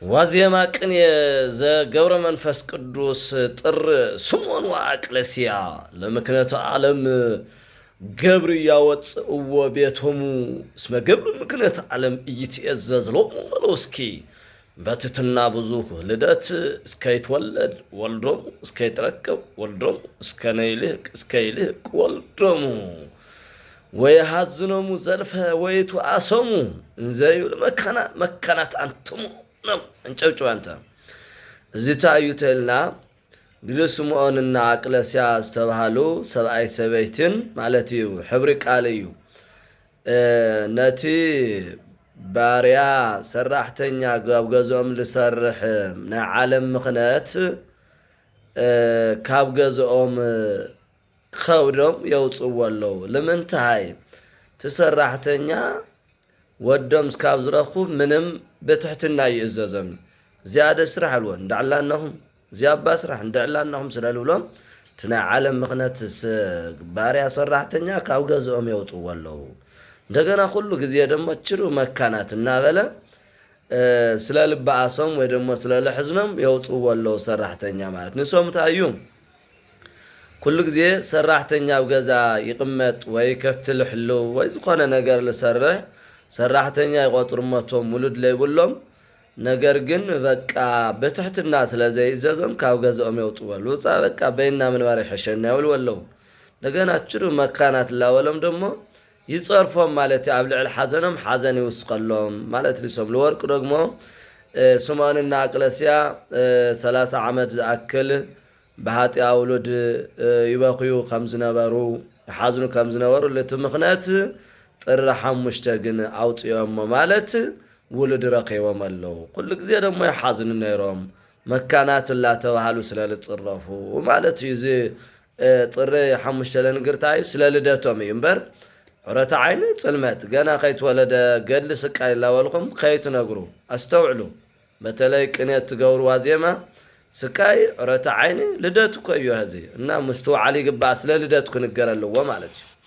ዋዜማ ቅኔ ዘገብረ መንፈስ ቅዱስ ጥር ስምዖን ወአቅለስያ ለምክነተ ዓለም ገብር ያወፅእዎ ቤቶሙ እስመ ገብር ምክነተ ዓለም ኢይትኤዘዝ ሎሙ በለው እስኪ። በትትና ብዙህ ልደት እስከይትወለድ ወልዶሙ እስከይትረከብ ወልዶሙ እስከነይልህቅ እስከይልህቅ ወልዶሙ ወየሃዝኖሙ ዘልፈ ወይትዋሰሙ እንዘ ይብል መካና መካናት አንትሙ ነው። እንጨብጭባ እንተ እዚ ታዩ ተልና ግዲ ስምዖንና ኣቅለስያ ዝተባሃሉ ሰብኣይ ሰበይትን ማለት እዩ። ሕብሪ ቃል እዩ። ነቲ ባርያ ሰራሕተኛ ኣብ ገዝኦም ዝሰርሕ ናይ ዓለም ምኽነት ካብ ገዝኦም ከብዶም የውፅዎ ኣለዉ። ልምንታይ? እቲ ሰራሕተኛ ወዶም እስካብ ዝረኽቡ ምንም ብትሕትና ይእዘዞም። እዚኣ ደ ስራሕ ኣልዎ እንዳዕላነኹም እዚኣ ባ ስራሕ እንዳዕላነኹም ስለ ልብሎም እቲ ናይ ዓለም ምኽነት ባርያ ሰራሕተኛ ካብ ገዝኦም የውፅዎ ኣለዉ። እንደገና ኩሉ ግዜ ደሞ ችሩ መካናት እናበለ ስለ ልበኣሶም ወይ ደሞ ስለ ልሕዝኖም የውፅዎ ኣለዉ ሰራሕተኛ ማለት ንሶም እንታይ እዩ? ኩሉ ግዜ ሰራሕተኛ ኣብ ገዛ ይቕመጥ ወይ ከፍቲ ልሕልው ወይ ዝኾነ ነገር ልሰርሕ ሰራሕተኛ ይቆፅሩ እሞ እቶም ውሉድ ለይብሎም ነገር ግን በቃ ብትሕትና ስለ ዘይእዘዞም ካብ ገዝኦም የውፅዎ ኣለዉ። እፃ በቃ በይና ምንባር ይሕሸና ይብልዎ ኣለዉ። እንደገና ችሩ መካናት ላበሎም ደሞ ይፀርፎም ማለት እዩ። ኣብ ልዕሊ ሓዘኖም ሓዘን ይውስኸሎም ማለት እዩ። ሰም ልወርቅ ደግሞ ስምዖንና ኣቅለስያ ሰላሳ ዓመት ዝኣክል ብሃጢኣ ውሉድ ይበኽዩ ከም ዝነበሩ ይሓዝኑ ከም ዝነበሩ ልቲ ምኽነት ጥሪ ሓሙሽተ ግን ኣውፅኦሞ ማለት ውሉድ ረኺቦም ኣለዉ። ኩሉ ግዜ ደሞ ይሓዝኑ ነይሮም መካናት እላተባሃሉ ስለ ልፅረፉ ማለት እዩ። እዚ ጥሪ ሓሙሽተ ለንግርታ እዩ ስለ ልደቶም እዩ እምበር ዑረተ ዓይኒ ፅልመት ገና ከይትወለደ ገድሊ ስቃይ እላበልኹም ከይትነግሩ ኣስተውዕሉ። በተለይ ቅኔ እትገብርዋ ዜማ ስቃይ ዑረተ ዓይኒ ልደት እኮ እዩ ሀዚ እና ምስትውዓል ይግባእ ስለ ልደት ክንገር ኣለዎ ማለት እዩ።